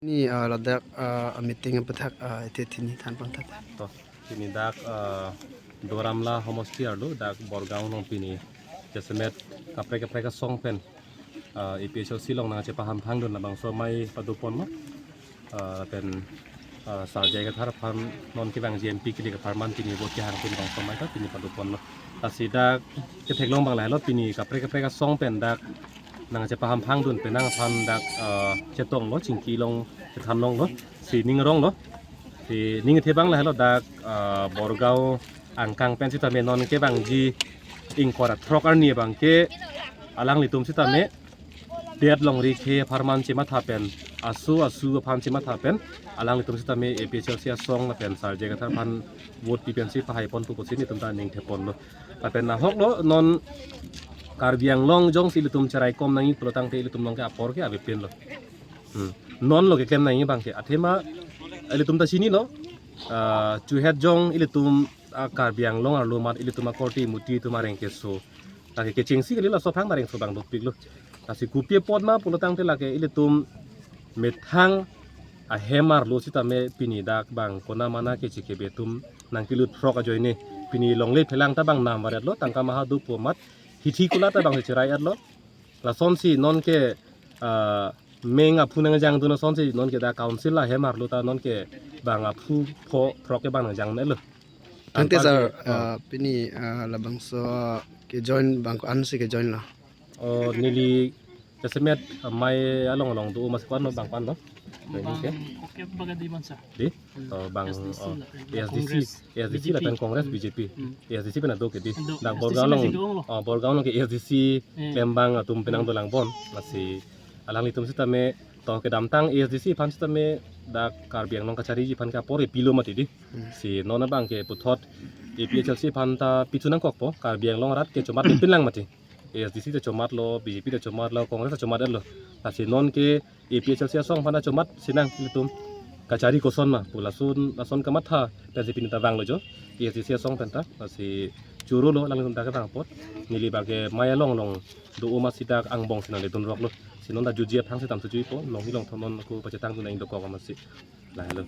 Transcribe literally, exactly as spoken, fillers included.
Ni, ah, ladak, ah, meeting aputhak, ah, ite tini than pangthat. To, pini dak, ah, Doramla homosti arlo dak Borgaon along pini jasemet kaprek kaprek asong pen, ah, A P H L C along nangchepahamphangdun labangso amei padopon lo. Ah, pen, ah, Sir J I Kathar aphan non kevangji M P kili apharman pini vote kehang pini labangso amei ta pini padopon lo. Lasi dak ketheklong abang lahelo pini kaprek kaprek asong pen dak nangchepahamphangdun penang aphan dak, ah, chetonglo chingki along chethan longlo si ning arong lo. Si ning kethe abang lahelo dak, ah, Borgaon angkang pen sitame non kevangji ingkoi ra throk arni abang ke alanglitum sitame det longri khe apharman chematha pen asu asu aphan chematha pen alanglitum sitame A P H L C asong lapen Sir J I Kathar aphan vote pi pensi pahai ponpo pusi netum ta ning thepon lo. Lapen ahok lo non Karbi Anglong jongsi ilitum cheraikom nangji pulo tangte ilitum along ke apor ke avepin lo. Hmm. Non lo keklem nangji abang ke athema ilitum ta chinilo, ah, chuhet jong ilitum, ah, Karbi Anglong arlo amat ilitum akorte muti atum areng keso. Lake kechengsi kali laso aphan areng so abang dopik lo. Lasi kopi apot ma pulo tangte lake ilitum methang ahem arlo sitame pini dak bang kona mana keche kebe atum nangkelut throk ajoine pini longle phelang ta bang nam varet lo tangka maha do pu amat hithi kula ta bang cherai-et lo. Lasonsi non ke, ah, meng aphu nangjangdun asonsi non ke dak council ahem arlo ta non ke bang aphu pho throk ke bang nangjang-et lo. Tangte Anpar sir, ke, ah, ah, pini, ah, labangso ke join bang ko-ansi ke join lo. Oh, neli jasemet, ah, amei along along do masi ko-an lo bang ko-an lo. Bang, okay, bang di man sa. Di? Hmm. Oh, bang, S D C oh, lah, S D C, Congress, A S D C B J P. Lapen Congress, hmm, B J P. Hmm. A S D C pen ado ke di. Ado, dak S D C Borgaon along, pen ado lo. Oh, Borgaon along ke A S D C, hmm, pen bang atum pen nangdo langbom. Lasi alanglitum sitame to kedamtang A S D C aphan sitame dak Karbi Anglong kachariji aphan ke apor epilo mati di. Hmm. Si non abang ke puthot A P H L C aphan ta pithu nangkokpo, Karbi Anglong arat ke chomat pin lang mati. A S D C ta chomat lo, B J P ta chomat lo, Congress ta chomat lo. Lasi non ke A P H L C asong aphan ta chomat sinang ilitum. Kachari koson ma pu lason lason kamatha pensi pini ta vanglo jo. A S D C asong pen ta lasi choro lo alanglitum ta kevang apot. Neli abang ke amei along along do masi dak angbong si nangledun rok lo. Si non ta jutji aphan si tam sujuipo, longhi longthom non ako pachetangdun nangji dokok amatsi. Lahelo.